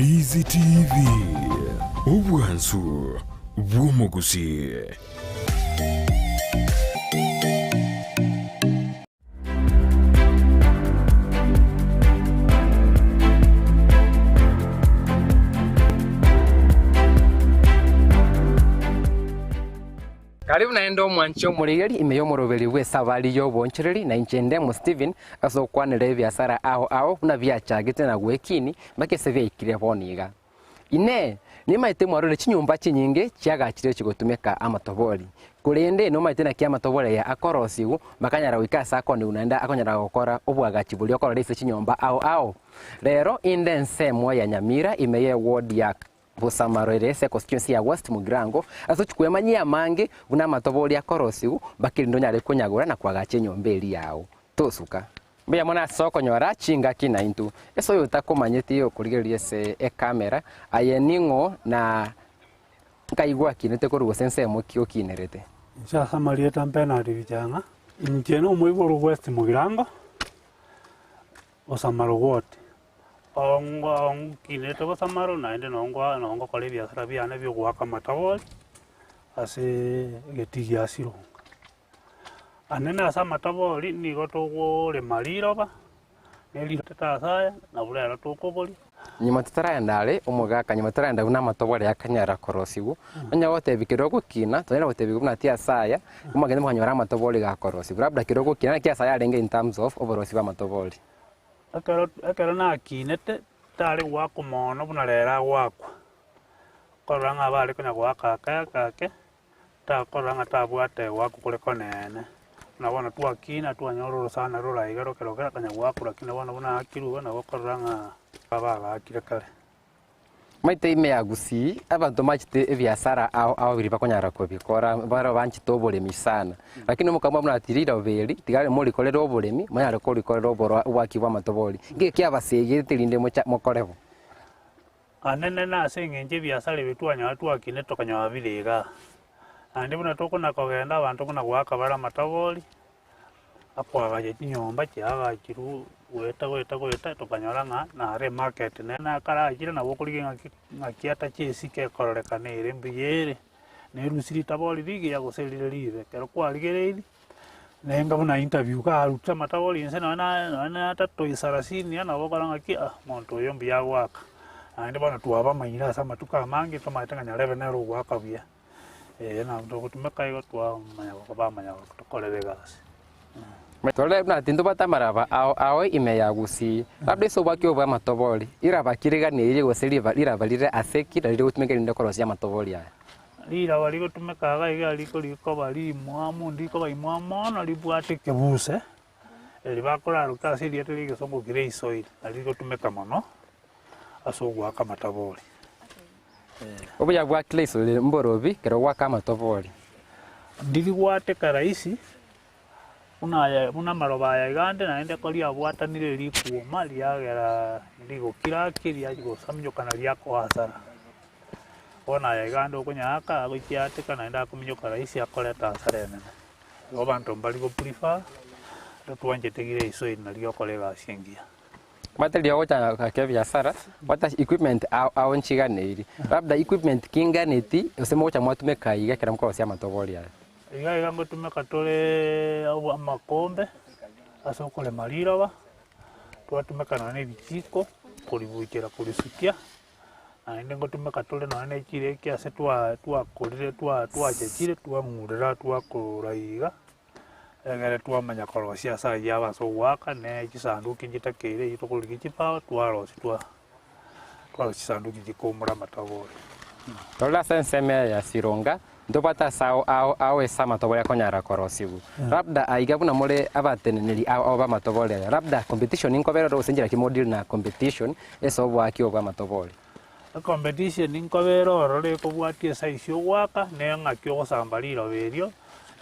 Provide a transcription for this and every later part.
Ndizi TV, obwansu bw'omogusii. Karibu naende omwanchi omorigeri ime y'omoroberi bw'esabari y'obonchoreri na inche Ndemo Stephen ase okwanera ebiasara ao ao buna biachagete na gwekini mpaka ase biaikire bono iga. Inee! Nimaete mwarorire chinyomba chinyinge chiagachire chigotumeka amatobori? Korende nomaete naki amatobori aya akorosigwa bakanyara goika ase akonigwa naende akonyara gokora oboagachi boria okorora ase chinyomba ao ao? Rero inde ensemo ya Nyamira ime y'eward ya Bosamaro ere ase econstituency ya West Mugirango ase ochia kwemanyia amange buna amatobori akorosigwa mpaka erinde onyare konyagora na koagacha enyomba eria yao. Tosuka. Mbuya mono ase okonyora chingaki naintwe. Ase oyotakomanyeti okorigereria ase ecamera, aye ning'o na nkaigwa akinete korwa gose ensemo ki okinerete? Inche ase amarieta Bernard Bichang'a, inche nomoibori o West Mugirango, Bosamaro ward. Ongo nkinete Bosamaro naende nongo nongokora ebiasara biane bia ogoaka amatabori ase egetii gia Sironga. Anene ase amatabori nigo togorema riroba, ne ritete ase aya, nabo rero tokoboria. Nyuma totaragenda are omogaka, nyuma totaragenda buna amatobori aya akanyara korosigwa, onye gotebia kero ogokina, tonyare gotebigwa buna ti ase aya, omogende mokanyora amatobori gakorosigwa. Labda kero ogokina naki ase aya arenge in terms of oborosi bwa amatobori. Ekero ekero nakinete, tare goakwa mono buna rero agoakwa, nkorora ng'a bare konya goaka ake ake ake. Takorora ng'a tabwate goakwa kore konene, buna bono twakina twanyora orosana rore aiga rokero kera konya goakwa lakini bono buna aakirwe igo nabo okorora ng'a abagaakire kare. Maete ime ya Gusii, abanto mbachete ebiasara ao ao biria bakonyara kobikora, barabwo banchete oboremi sana. Lakini omokamwa buna ati riroba eri, tiga morikorere oboremi, monyare korikorera oborwa obwaki bw'amatobori. Ngeki kiabasegete rinde mocha mokore bo? Anene nase engencho ebiasara ebi twanyora twakina tokanyora bire igaa. Naende buna tokona kogenda abanto buna goaka bare amatabori, akoagacha chinyomba chiagachirwe goeta goeta goeta tokanyora ng'a naro emarket nere nakarachire nabo okorigia ng'aki ng'aki atache esike ekororekana ere mbuya ere, nerusia ritabori rigiya gose rire ribe. Ekero kwarigereirie. Naende buna interview karutire amatabori inse nonye na nonye na atato isarasini iga nabo okora ng'aki ah omonto oyo mbuya agoaka. Naende bono twabamanyire ase amatuko amange tomanyete ng'a nyarebe nere ogoaka buya, eh nabo togotumeka igo twamanya bamanya gotokorera egasi. Tore buna tintobwate amaraba ao ao ime ya Gusii, labda ase obwaki obo bw'amatobori, riraba ki riganeirie gose riba riraba rire ase ki nari rigotumeka erinde korosia amatobori aya? Riraba rigotumeka iga iga riko rikoba rimwamu, ndikoba imwamu mono ribwate ekebuse, eri bakoraroka ase erieta ria egesongo clay soil, nari rigotumeka mono ase ogoaka amatabori. Obuya bwa clay soil mborobi ekero ogoaka amatabori. Ndirigwateka rahisi, buna aya buna amaroba aya iga ande naende ekero riabwatanire rikuoma riagera rigokira ake riachia gosaminyoka riakoa hasara. Bono aya iga ande okonyaaka agochiateka naende akominyoka rahisi akoreta hasara enene. Igo abanto mbari go prefer, totwanchete gire iso eri nario okora egasi engiya. Omanyete riria ogochaka gochaka ebiasara, bwata equipment ao ao nchiganeiri, labda equipment ki nganeti gose mogocha mwatumeka iga ekero mokorosia amatobori aya. Iga iga ngotumeka tore amakombe ase okorema riroba, twatumeka nonya na ebichiko koribuchera korisukia, naende ngotumeka tore nonya na echireki ase twa twakorire twa twachechire twang'urera twakora iga, egere twamanya korosia ase aywo aba ase ogoaka na echisanduki nchitakeire eywo tokorigia chibao twarosia twa twarosia chisanduki chikoumora amatabori. Tore ase ensemo eye ya Sironga, ntobwate ase ao ao ao ase amatobori akonyara korosigwa. Labda aiga buna more abateneneri ao ao b'amatobori aya, labda competition nkobera ore gose nchera ki mo deal na competition ase oboaki obo bw'amatobori. Ecompetition nkobera ororo ekobwatia esize ogoaka na eng'aki ogosamba riroba erio,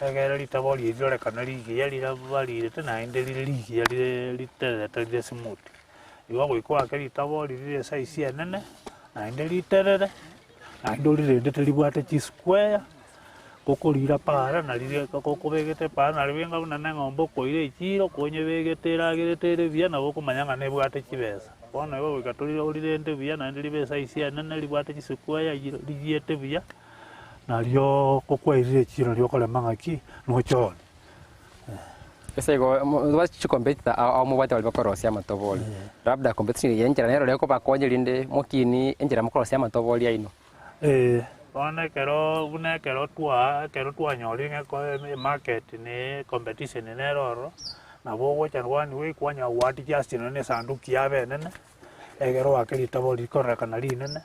egere ritabori erio rirorekane rigiya rire barirete naende rire rigiya rire ritererete rire smooth. Igo goika oake ritabori rire esize enene, naende riterere, naende orirendete ribwate chisquare, gokorira paara nari rie gokobegete paara nari benga buna na eng'ombe okoira echiro konyebegete eragerete ere buya nabo okomanya ng'a nebwate chibesa. Bono igo goika tori orirende buya naende ribe esaisi enene ribwate chisquare riyiete buya, nario kokwairire echiro nario okorema ng'aki noche one. Ase igo mo chicompetitor ao ao mobwate baria bakorosia amatobori, labda competition eye enchera nero ekobakonya erinde mokinie enchera mokorosia amatobori aino. Ee, bono ekero buna ekero twa ekero twanyorire ng'a eko emarket na ecompetition nere ororo, nabo ogocha one way kwanyora gwaadjust nonye na esanduki yaba enene, ekero oake ritabo rikororekana rinene,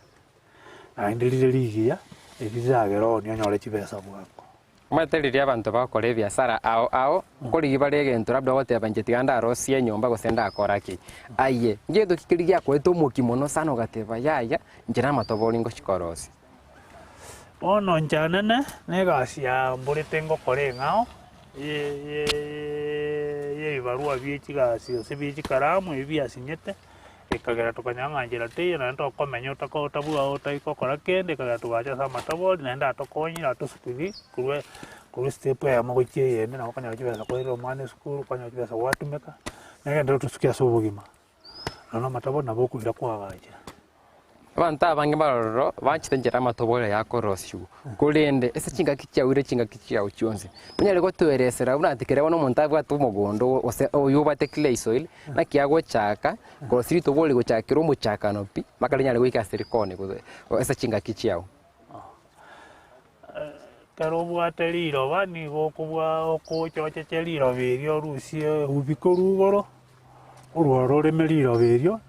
naende rire rigiya, eri riragere oonie onyore chibesa bwango. Omanyete riria abanto bagokora ebiasara ao ao, nkorigia bare egento labda ogoteba inche tiga ndarosie enyomba gose ndakora ki. Aye, ngento ki keria giakoete omokia mono sana ogateba yaya, inche namatobori ngochia korosia. Bono inche anene, na egasi yamborete ngokora eng'ao, ye- ye- ye ebibarua bie chigasi gose bie chikaramu ebi biasinyete. Ekagera tokanyora ng'a nchera teiyo naende tokomenya otako otabua otari gokora kende, ekagera togacha ase amatabori naende atokonyire atosukirie korwa korwa estep eyemo gochia eyende nabo okonyora chibesa koirera omwana esukuru, okonyora chibesa gwatumeka, na egento tosukie ase obogima. Nonya amatabori nabo okoira koagachera. Abanto abange baroro banchete enchera y'amatobori aya akorosiwa, korende ase chingaki chiago ere chingaki chiao chionsi, nonyare gotoeresera buna ati kere bono omonto abwate omogondo gose oywo obwate clay soil, naki agochaka korosia ritobori gochakera omochakano pi, mpaka rinyare goika ase rikoni gose ase chingaki chiao. Ekero obwate riroba nigo okobua okocha ocheche riroba erio orusie eubi korwa igoro, orworo oreme riroba erio,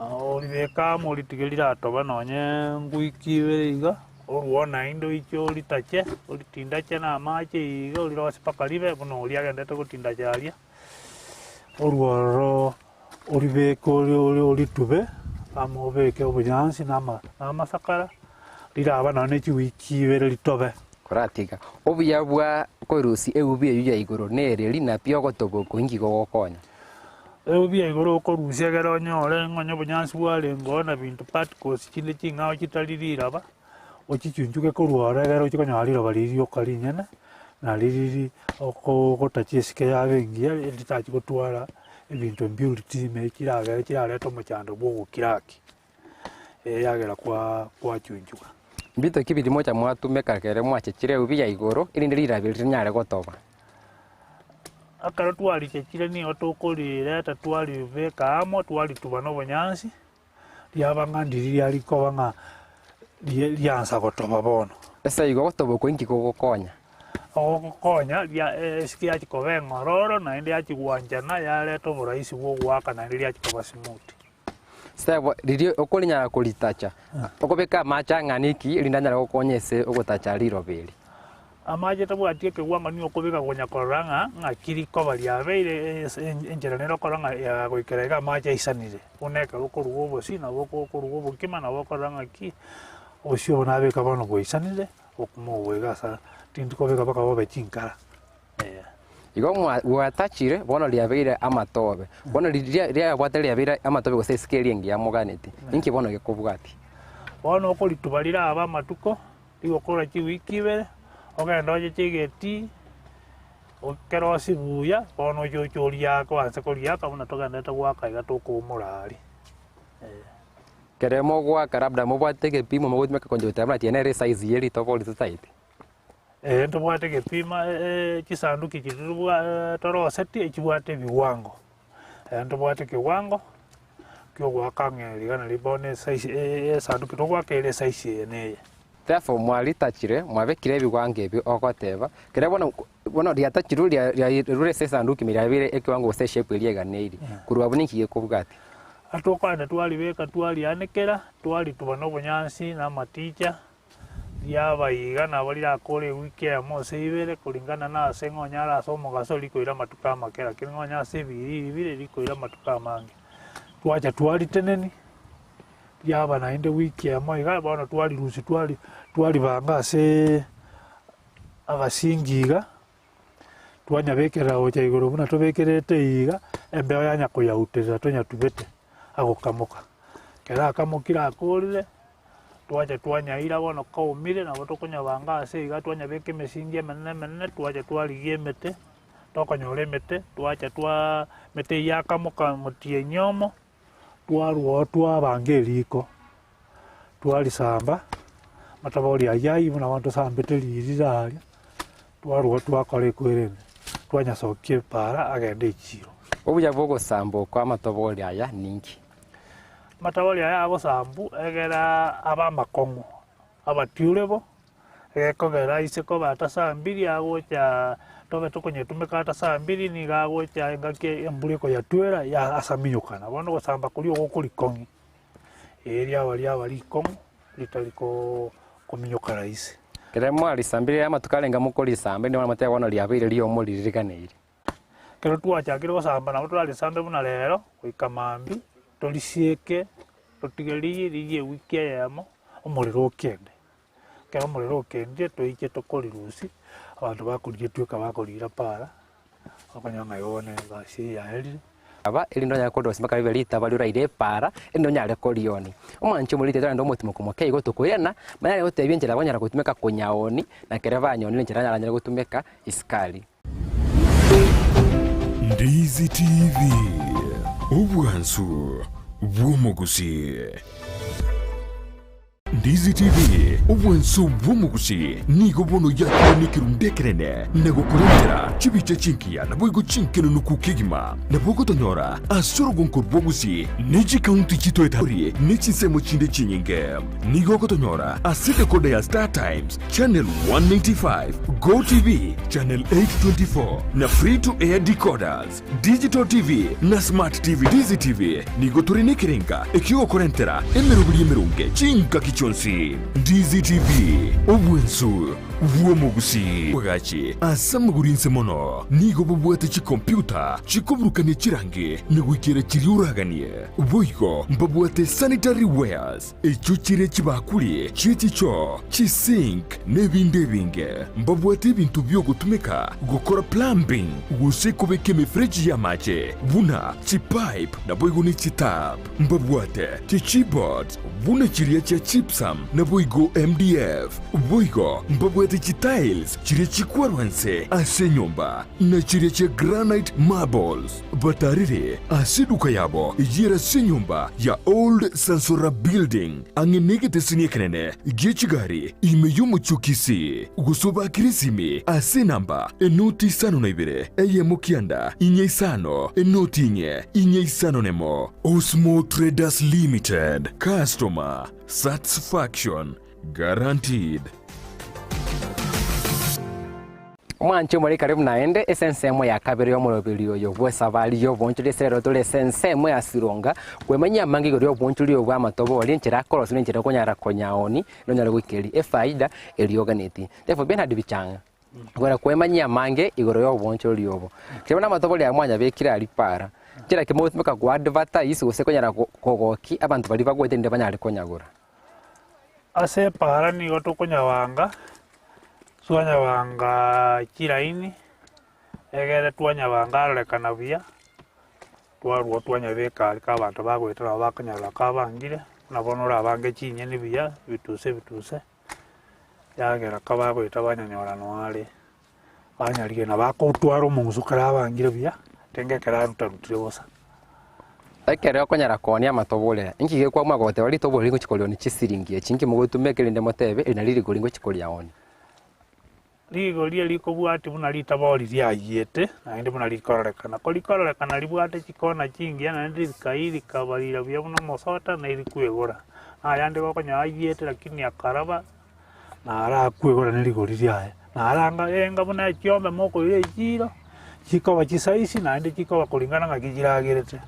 oribeke amo oritige riratoba nonye ngwiki ibere iga, orwo naende oiche oritache, oritindache na amache iga orirosie mpaka ribe buna oria agendete gotindacha aria, orwororo oribeke ori ori oritube, amo obeke obonyansi na ama na amasakara, riraba nonye ne chiwiki ibere ritobe. Koratiga, obuya bwa korusia eubi eyio ya igoro nereri, na pi ogotoba oko inki gogokonya? Eubi ya igoro okorusia ekero onyore ng'a onye obonyansi bwarenge oo na binto particles chinde ching'ao chitari riraba, ochichunchuke korwa ororo ekero ochia konyora riroba riria rioka rinyene, nari riri oko ogotachi esike yabe engiya ritachi gotwara ebinto impurity ime chiragere chirarete omochando bwa ogokiraki, eyagera kwa kwachunchuka. Mbito ki biria mocha mwatumeka ekero mwachechire eubi ya igoro, erinde riraba eri rinyare gotoba? Ekero twarichechire nigo tokorireta twaribeka amo, twarituba na obonyansi, riaba ng'a ndiri riarikoba ng'a rie riansa gotoba bono. Ase igo ogotoba okwo inki kogokonya? Ogokonya ria esike yachia koba eng'ororo naende yachia gwanchana yareta oborahisi bwa ogoaka naende riachia koba smooth. Sebo riria okorinyara koritacha, okobeka amache ang'ana eki erinde anyare gokonya ase ogotacha riroba eri. Amache tabwati ekewango nigo okobeka konya korora ng'a ng'aki rikoba riabeire ase enchera nere okorora ng'a yagoikera iga amache aisanire. Buna ekero okoruga obosie nabo okoruga obokima nabo okorora ng'aki, obosie obo nabeka bono bwaisanire, obokima obo iga asa tindi kobeka mpaka bobe chinkara eh. Igo mwa gwatachire, bono riabeire amatobe. Bono riria riabwate riabeire amatobe gose esike eria engiya moganeti, inki bono gekobwatia? Bono okorituba rirabe amatuko. Rigokora chiwiki ibere, ogende ocheche egetii, okerosie buya, bono oche oche oriake oanse koriaka buna togenderete goaka iga tokoumora aria, eh. Ekero mogoaka labda mobwate egepimo mogotumeka konye goteba buna tiga nere esize ye ritobo ritotaeti. Ee ntobwate egepimo chisanduki echi tobwa torosetie echibwate ebiwango, ntobwate ekewango. Kiogoaka ng'a rigana ribo ne size esanduki togoaka ere esize eye na eye. Therefore mwaritachire, mwabekire ebiwango ebi ogoteba, kere bono bono riatachirwe ria riarure ase esanduki ime riabeire ekewango gose eshape eria eganeiri, korwa abwo ninki gekobwatia? Tokogenda twaribeka twarianekera, twarituba na obonyansi na amaticha, Riaba iga nabo rirakore ewiki eyemo gose ibere, kuringana na ase ng'a onye are ase omogaso rikoira amatuko amake, lakini ng'a onye ase ebiriri bire rikoira amatuko amange. Twacha twariteneni, riaba naende wiki eyemo iga, bono twarirusia twari twaribanga aseee agasingi iga, twanyabekerera gocha igoro buna tobekerete iga, embeo yanya koyauterera tonyatubete agokamoka. Ekero akamokire akorire. Twacha twanyaira bono kaumire, nabo tokonyabanga ase iga twanyabeka emesingi emenene emenene, twacha twarigia emete, tokonyora emete, twacha twaa emete eyio yakamoka motienyi omo, Twarwa oo twabanga eriko, twarisamba, amatabori ayio aywo buna bono tosambete riria aria, twarwa oo twakora ekwerende, twanyasokia epaara agende echiro. Obuya bwa ogosamba okwa amatobori aya ninki? Amatabori aya agosambu egere abe amakong'u, abatiure bo. Egekogera ise koba atasambiri agocha tobe tokonyetumeka atasambiri nigo agocha engaki embura ekoyatwera ya asaminyokana. Bono ogosamba koria ogo korikong'u, eeh riaba riaba rikong'u ritari koo kominyoka rahisi. Ekero mwarisambire amatuko arenge mokorisamba, erinde motebe bono riabeire riomo riria riganeire. Ekero twachakire gosamba nabo torarisambe buna rero, goika mambia, torisieke, totige riyi, riyi ewiki eyemo, omorero okende. Ekero omorero okendire toiche tokorirusia, abanto bakorigia tweka bakoriira para, okonyora ng'a igo bono egasi eye yaerire. Aba, erinde onyare korosia mpaka ribe ritaba rioraire epaara, erinde onyare korioni. Omwanchi omoriri torende omotimoko moke igo tokoirana, manyare gotebia enchera banyara gotumeka konyaoni, na ekero banyonire enchera aranyare gotumeka isiko aria. Ndizi TV, obwansu bw'omogusii. Ndizi TV, obwansu bw'omogusii, nigo bono yakire nekerundu ekenene na gokorentera chibicha chingiya naboigo chinkenenuku kegima. Nabo ogotonyora ase orogonko rw'ogusii ne chikaunti chitoetari ne chinsemo chinde chinyinge. Nigo ogotonyora ase decoder ya Star Times, channel 195, Go TV, channel 824 na free to air decoders. Digital TV na Smart TV Ndizi TV nigo tore nekerenga ekiogokorentera emeroberi emeronge chingaki chionsi. Ndizi TV, obwensu bw'omogusii. Bwagachi ase amagoro inse mono nigo bobwate chikompyuta chikoburukania chirangi na goikera chiria oraganie. Boigo mbabwate sanitary wares echio chire chibakuri chie chichoo, chisink, na ebinde ebinge. Mbabwate ebinto bi'ogotumeka gokora plumbing gose kobeka emefereji y'amache buna chipipe naboigo ne chitap. Mbabwate chichipboards buna chiria chia gypsum naboigo MDF. Boigo mbabwate chitiles chiria chikwarwa nse ase enyomba na chiria chia granite marbles. Batarire ase eduka yabo eyio ase enyomba ya Old Sansora Building, ang'e negeteseni ekenene gie chigari ime y'omochie o Kisii, gose obakire esimi ase enamba enoti isano na ibere, eyemo kianda, inye isano, enoti inye, inye isano nemo. Osmo Traders Limited, Customer Satisfaction Guaranteed. Omwanche omore karibu naende ase ensemo ya kabere y'omoroberi oyo bw'esabari y'obonchori ase rero tore ase ensemo ya Sironga, kwemanyia amange igoro y'obonchori obo bw'amatobe oria enchera akoroswa na enchera okonyara konyaoni nonyare goikeria efaida eria oganetie. Therefore Bernard Bichang'a, okonyara kwemanyia amange igoro y'obonchori obo. Ekero buna amatobe oria mwanyabekire aria para, nchera ki mogotumeka ko advertise gose konyara kogokia abanto baria bagwete rinde banyare konyagora? Ase epaara nigo tokonyabanga, twanyabanga chiraini, egere twanyabanga arorekana buya, twarwa twanyabeka aria ka abanto bagoeta nabo bakonyora kabangire, buna bono orabange chinyeni buya, ebituse ebituse, yagera kabagoeta banyanyora nonya are, banyarigia na bakotwara omong'uso kare abangire buya, tenge ekero arutarutire bosa. Ekero okonyara koonia amatobori, inki gekwamua goteba ritobori rigochia korionia chisiringi echi inki mogotumeka erinde motebe eri nari rigori ngochia koriaonia? Rigori eri rikobwatia buna ritabori riayiete, naende buna rikororekana. Ko rikororekana ribwate chikona chingiya naende rikayi rikabarira buya buna omosota na erikwegora. Nayande gokonyora ayiete lakini akaraba, naro akwegora ne rigori riaye. Naro anga enga buna echiombe mokoira echiiro, chikoba chisaisi naende chikoba kuringana ng'aki chiragerete.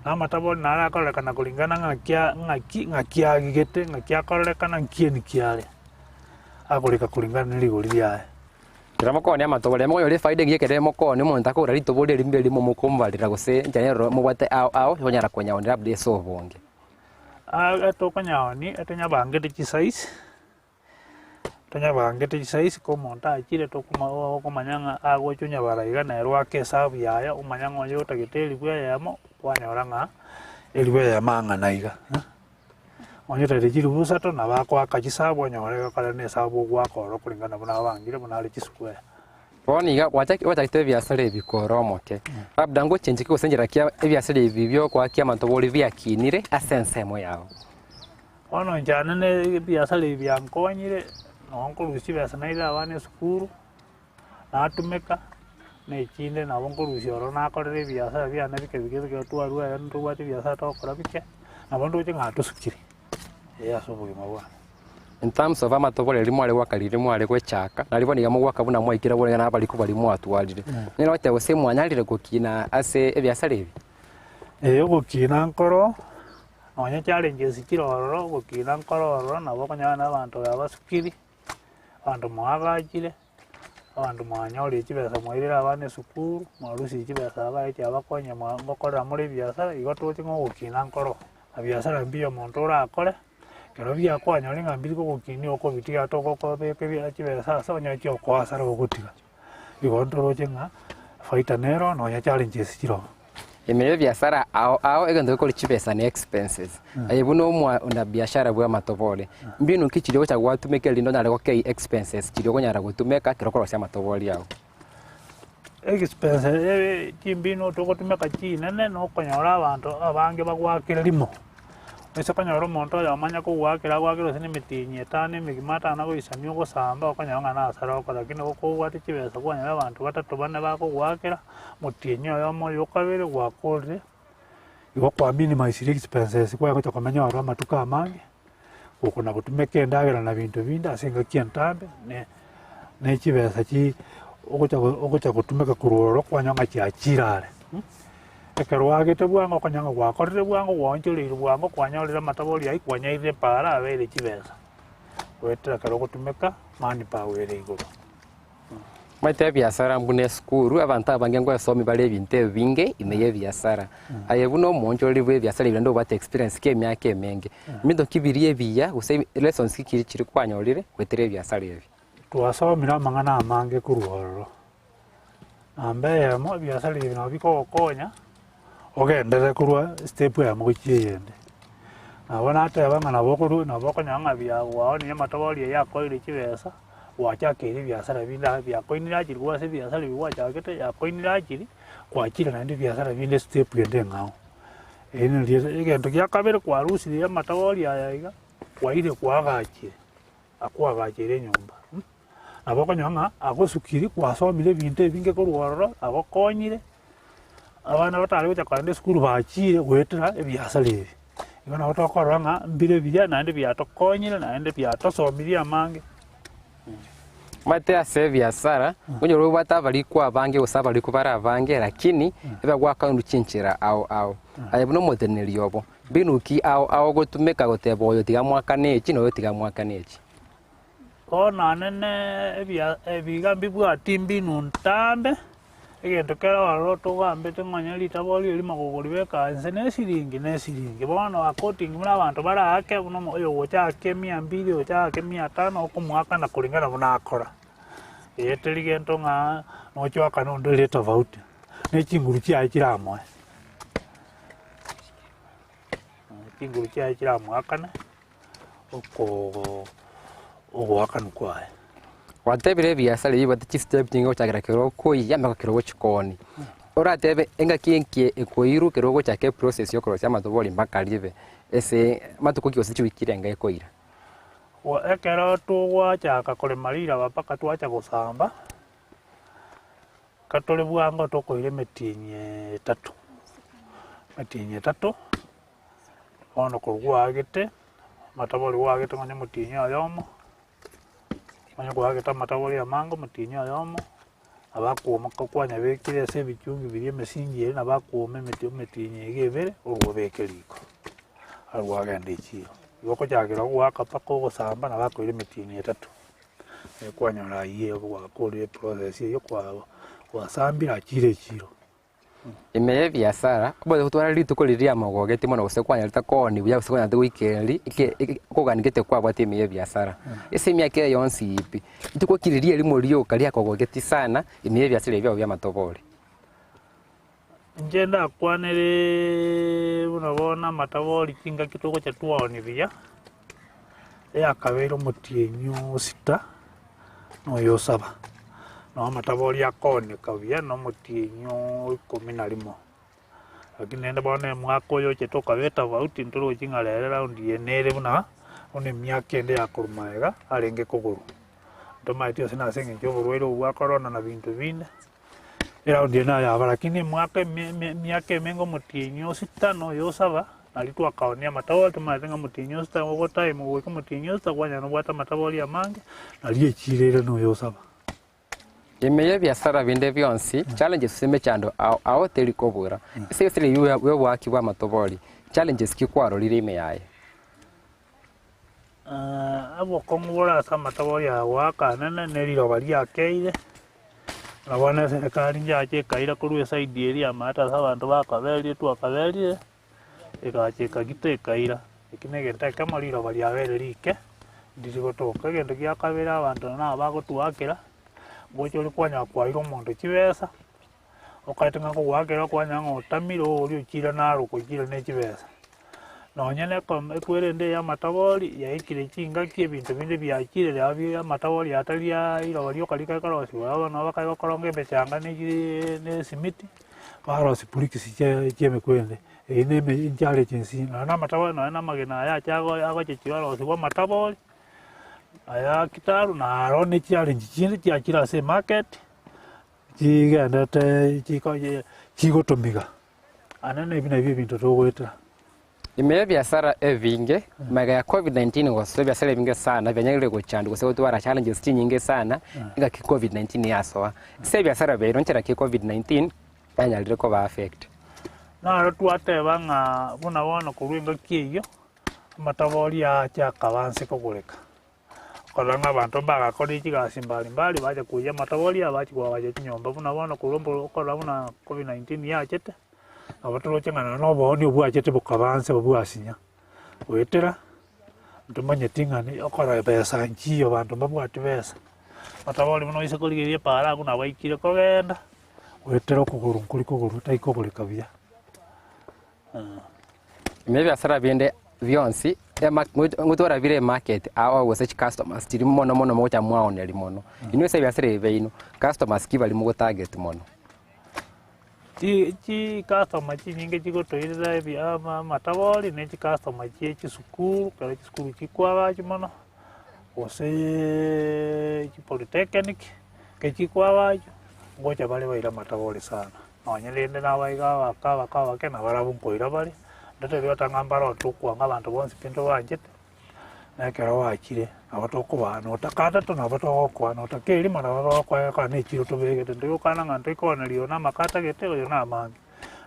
Na amatabori naro akororekana kuringana ng'aki a ng'aki ng'aki agigete, ng'aki akororekana nkieni kiare, akoreka kuringana ne rigori riaye. Ekero mokoonia amatobori, mokonyora efaida engiya ekero mokoonia omonto akogora ritobori erimo erimo mokomobarera gose enchera eroro mobwate ao ao okonyara konyaonera labda ase obonge. Etokonyaoni etonyabangete chisize, tonyabangete chisize ko omonto achire tokoma okomanya ng'a agocha onyabara iga nere oake esabu yaye omanya ng'a oyo otagete eribu eyemo, kwanyora ng'a eribu eyemo ang'ana iga. Onye otagete chiribu isato nabo akoaka chisabu onyore egokora na esabu ogoaka oro kulingana buna abangire buna are chisquare. Bono iga gwachaki gwachagete ebiasara ebi kore omoke, labda ngochenchia ki gose enchera ki ebiasara ebi biokoakia amatobori biakinire ase ensemo yao? Bono inche nane ebiasara ebi biankonyire, nabo nkorusia chibesa nairere abana esukuru, natumeka, na echinde nabo nkorusia ororo nakorera ebiasara biane bike bike bike twarwa ere ntobwate ebiasara togokora bike, nabo ndoche ng'a tosukire, eh ase obogima bwane. In terms of amatobori aria mware goaka riria mware gochaka, nario bono iga mogoaka buna mwaikire bono iga na abarikwa baria mwatwarire. Onye goteba gose mwanyarire gokina ase ebiasara ebi? Ee ogokina nkoro, nonye challenges chire ororo, ogokina nkoro ororo nabo okonyora na abanto babasukiri, abanto mwagachire, abanto mwanyorire chibesa mwairire abana esukuru, mwarusirie chibesa abaeti abakonye mwa ngokorera more ebiasara, igo toche ng'a ogokina nkoro. Na biasara mbuya omonto orakore, ekero biakwanyora ng'a mbiri kogokinia okobitiga togokobeka ebia chibesa ase onyore chiokoa asara ogotiga. Igo ntoroche ng'a faida nero nonya challenges chirooo. Ime y'ebiasara ao ao egento gekori chibesa ne expenses. Aye buna omwa ona biashara bwa amatobori, mbinu ki chiria ogocha gwatumeka erinde onyare gokei expenses chiria okonyara gotumeka ekero okorosia amatobori ao? Expense ere chimbinu togotumeka chinene na okonyora abanto abange bagwakire rimo. Ase okonyora omonto oyomo onye kogoakera agoakere gose na emetienyi etano emegima atano agoisamia ogosamba okonyora ng'a nasara okora lakini gokobwate chibesa kwanyora abanto batato bane bakogoakera, omotienyi oyomo oyo okabere gwakorire, igo kwa minimize expenses kwaya gocha komenya ororo amatuko amange, gokona gotumeka endagera na binto binde ase engaki entambe ne ne chibesa chi ogocha ogocha gotumeka korwa ororo kwanyora ng'a chiachire are. Ekero oagete bwango okonyora ng'a gwakorire bwango gwaonchoreire bwango kwanyorire amatabori aywo kwanyairire epaara abeire chibesa, goetera ekero ogotumeka manpower ere igoro. Omanyete ebiasara buna esukuru, abanto abange ngoesomi bare ebinto ebinge ime ya ebiasara. Aye buna omoonchoreri bwa ebiasara ebi naende obwate experience ki emiaka emenge, ebinto ki biria ebiya gose lessons ki chiria chiria kwanyorire goetera ebiasara ebi? Twasomire amang'ana amange korwa ororo. Namba eyemo, ebiasara ebi nabo bikogokonya, ogenderere korwa step eyemo gochia eyende. Nabo nateba ng'a nabo okorwa nabo okonyora ng'a biagwaonire amatobori aywo akoire chibesa, gwachakeire ebiasara binde aa biakoinire achiri korwa ase ebiasara ebi gwachagete yakoinire achiri, gwachire naende ebiasara binde step ende eng'ao. Eri nario egento gia kabere kwarusirie amatobori aya iga, kwaire kwagachire, akwagacheire enyomba. Nabo okonyora ng'a agosukiri kwasomire ebinto ebinge korwa ororo, agokonyire, abana batare gocha kogenda esukuru bachire goetera ebiasara ebi. Igo nabo tokorora ng'a mbire buya naende biatokonyire naende biatosomirie amange. Omanyete ase ebiasara, onyore obwate abarikwa abange gose abarikwa bare abange lakini ebagwakanerwa chinchera ao ao. Aye buna omoteneneri obo, mbinu ki ao ao ogotumeka goteba oyo tiga mwakane echi na oyo tiga mwakane echi? Bono anene ebia ebiga mbibwati mbinu ntambe, egento kere ororo togambete ng'a onye ritabori erimo gokoribeka inse na esiringi na esiringi. Bono according buna abanto baraake buna omo oyogocha ake mia mbili oyogocha ake mia tano okomoakana kulingana buna akora. Eye teri gento ng'a noche oakane onde ore tofauti, na chinguru chiaye chiramoe, chinguru chiaye chiramoakane. ogoakanwa kwaye. Gwatebire ebiasara ebi bibwate chistep chinge gochakera kero okoiyia mpaka kero ogochikoni. Oratebe engaki enki ekoirwa kero ogochaka eprocess ya okorosia amatobori mpaka ribe ase amatuko ki gose chiwiki erenga ekoira? Ekero togwachaka korema riraba mpaka twacha gosamba, ka tore bwango tokoira emetienyi etato, emetienyi etato. Bono korwa gwaagete, amatabori gwaagete onye omotienyi oyomo, onye kwaagete amatabori amange omotienyi oyomo, nabo akwoma ko kwanyabekire ase ebichungi biria emesingi eria nabo akwoma emeti emetienyi iga ebere, orwo obeke riko, arwo gwagenda echiro. Igo okochakera goaka mpaka ogosamba nabo akoira emetienyi etato, kwanyora aywo gwakorire eprocess eywo kwa gwasambire achire echiro. Ime y'ebiasara, obobe gotwara rituko riria riamogogeti mono gose kwanyarete kooni buya gose kwanyarete goikereria eke eke okogania gete kwabwate ime y'ebiasara. Ase emiaka eye yonsi pi, rituko ki riria erimo rioka riakogogeti sana ime y'ebiasara ebi biago bi'amatobori? Inche ndakwanereeee buna bono amatabori chingaki togocha twaoni buya, eyakabeire omotienyi o sita, na oyo o saba. Noo amatabori akooneka buya na omotienyi o ikomi na rimo. Lakini rende bono omwaka oyo ochete okaba etofauti ntorochi ng'a rero eraundi eye nere buna buna emiaka ende ya korwa magega arenge kogorwa. Ntomaeti gose nase eng'encho ya oborwaire obo bwa korona na binto binde, eraundi eye nayo yaba lakini emwaka eme eme emiaka emenge omotienyi o sita na oyo o saba, nario twakaonia amatabori tomaete ng'a omotienyi o sita ogo time goika omotienyi o sita kwanyora nobwate amatabori amange, nario echiro ere na oyo o saba. Ime y'ebiasara binde bionsi, challenges ase emechando ao ao teri kobura. Ase ebiasara ebi bia oboaki bw'amatobori, challenges ki kwarorire ime yaye? Obokong'u bore ase amatabori aya goaka anene ne riroba riakeire, na bono eserekari njache ekaira korwa eside eria y'amato ase abanto bakaberire twakaberire, egacha ekagita ekaira. Eki na egento ekemo riroba riabeire rike, ndiri gotoka. Egento gia kabere abanto nabo bagotwakera, ngocha ore kwanyora kwaire omonto chibesa, okaete ng'a kogoakera kwanyora ng'a otamire oria ochire naro okochire ne chibesa. Nonye na eko ekwerende eye amatabori yaikire chingaki ebinto binde biachire rero bia amatabori atari aa riroba rioka rikakorosiwa bono nabo bakoronga emechanga ne chiiii ne esimiti, barosia bricks chia chia emekwende, eywo na eme enchara chinsinyo nonya na amatabori nonya na amagena aya acha ago agochechigwa arosiwe amatabori, aya kitaru na aro ne chiarenji chinde chiachire ase emarket, chigenderete chiko chigotumiga. Ane nebi nabio ebinto togoetera. Ime y'ebiasara ebinge, magega ya Covid-19 gose ebiasara ebinge sana bianyarire gochandwa gose gotwara challenges chinyinge sana, engaki Covid-19 yasoa. Ase ebiasara biaino nchera ki Covid-19 yanyarire koba affect? Naro twateba ng'a buna bono korwa engaki eyio, amatabori aache akaba nse kogoreka. Korora ng'a abanto mbagakorire chigasi mbari mbari bacha koiyia amatabori aya bachia koagacha chinyomba buna bono korwa mboro okorora buna Covid-19 yachete, nabo toroche ng'a nonya obooni obwachete bokaba nse bwasinya, goetera ntomanyeti ng'a ni okora besa nchiyo abanto mbabwati besa. Amatabori buna oise korigereria epaara abwo nabo aikire kogenda, goetera okogoro nkori kogoro taikogoreka buya. Ime ebiasara binde bionsi, ema ngotwara bire emarket ao gose chicustomers chiria mono mono mogocha mwaoneria mono. Inwe ase ebiasara ebi biaino, customers ki baria mogotarget mono? Chi chicustomer chinyinge chigotoirera ebi ama amatabori ne chicustomer chie chisukuru, ekero chisukuru chikwagachi mono, goseeee chipolytechnic, ekero chikwagachwa, ngocha bare baire amatabori sana. Nonye rende nabaiga abake abake abake nabarabwo nkoira bare, onde tari goteba ng'a mbare tokwanga abanto bonsi pi ntobanchete, na ekero bachire nabo tokobaa notaka atato nabo togokoa notaka erimo nabo togokoa ekero na echiro tobegete ntoigokana ng'a ntoikooneria oyo na amaka atagete oyo na amange,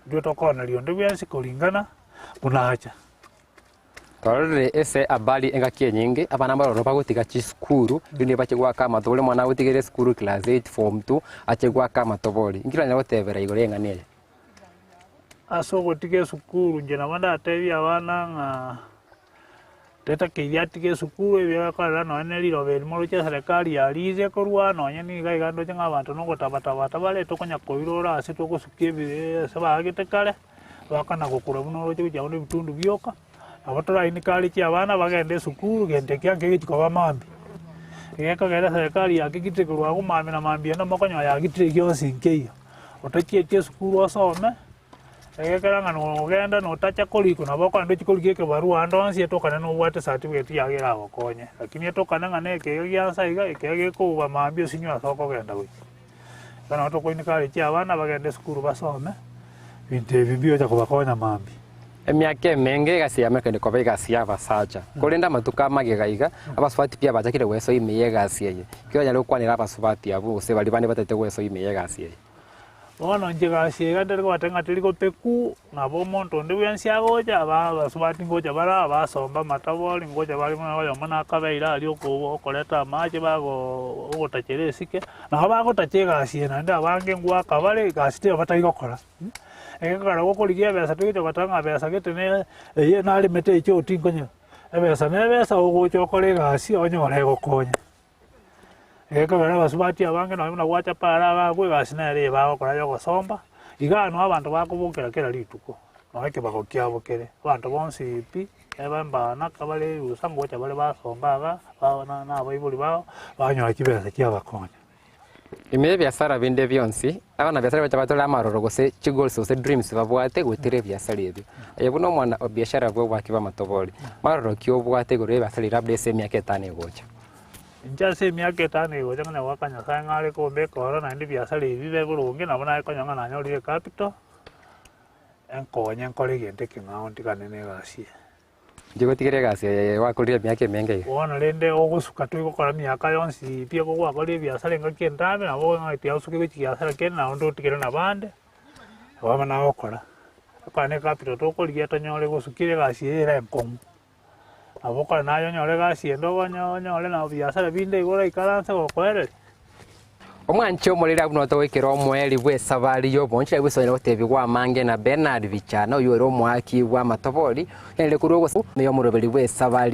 intwe tokooneria onde bwensi koringana buna acha. Twarorire ase habari engaki enyinge, abana mbaroro bagotiga chisukuru, rinde bache goaka amatobori, omwana agotigere esukuru class eight, form two, ache goaka amatobori. Inki oranyare gotebera igoro y'eng'ana eye? Ase ogotiga esukuru inche nabo ndatebie abana ng'a tetakeiri atige esukuru ebi akorera nonye na riroba eri moroche eserekari yariire korwa nonye niga iga ndoche ng'a abanto nogotabatabata bare tokonya koirora ase togosukia ebi ase baagete kare. Bakana gokura buna oroche gochia abwo na ebitundu bioka, nabo toraencourage abana bagende esukuru gento ekia nkegochi koba mambia. Egekogera eserekari yakigitire korwa abwo mambia na mambia ende mokonyora yagitire gionsi nkeiyo. Otachieti esukuru osome, egekera ng'a nogenda notacha korikwa nabo okogenda ochie korigia ekebarua ande onsi etokane nobwate certificate yago eragokonye. Lakini etokane ng'a na ekeiga gia nsa iga, ekeiga gekouba mambia osinywe ase okogenda gochia. Bono nabo tokoencourage abana bagende esukuru basome, ebinto ebi mbigocha kobakonya mambia. Emiaka emenge egasi ya mechanic koba egasi y'abasacha, korende amatuko amagega iga, abasubati pi abachakire goesoa ime y'egasi eye. Ki oranyare gokwanera abasubati abwo gose baria bande batagete goesoa ime y'egasi eye? Bono inche egasi eye iga ntari kobata ng'a teri gopeku, nabo omonto onde bwensi agocha, aba abasubati ngocha bare aba basomba amatabori, ngocha bare buna oyomo nakabeire aria oko okoreta amache bagoo ogotachera esike, nabo bagotacha egasi eye naende abange ngoaka bare egasi teiyo batari gokora. Ekero gokorigia ebesa togocha goteba ng'a besa gete ne eye naremete echoti nkonye, ebesa na ebesa ogocha okore egasi onyore egokonya. Egekogera abasubati abange nonye buna gwacha paara abakwe egasi nere eye bagokora ya ogosomba, igaa noo abanto bakobokera kera rituko, nonye ekebago kiabo kere, abanto bonsi pi, ebe mbana kabare erusa ngocha bare basomba igaa, ba na abaibori babo, banyora chibesa chiabakonya. Ime y'ebiasara binde bionsi, abanabiasara bacha batore amaroro gose chigoals gose dreams babwate goetera ebiasara ebio. Aye buna omwana o biashara bwa obwaki bw'amatobori, maroro ki obwate igoro y'ebiasara ebi labda ase emiaka etano egocha? Inche ase emiaka etano egocha ng'a goaka Nyasaye ng'a are kombeka ororo naende ebiasara ebi bibe boronge nabo naye konya ng'a nanyorire ecapital, enkonye nkore egento ekeng'ao ntigane na egasi eye. Ndigotigera egasi eye gwakorire emiaka emenge iga. Bono rende ogosuka toigokora emiaka yonsi pi eko gwakorire ebiasara engaki entambe nabo okong'atia osuke gochia giasara kende nabo ntotigere na bande, nabo nagokora. Ekero ne ecapital tokorigia tonyore gosukire egasi eye ere enkong'u. Nabo okore naye onyore egasi ende ogonye onyore na biasara binde igo oraikaranse gokoereria. Omwanche omoriri abwo notogoikera omoerio bw'esabari y'obonchoreri bw'esonera gotebigwa amange na Bernard Bichana oyio ore omoaki bw'amatobori, nere korwa ogosaba omoroberi bw'esabari.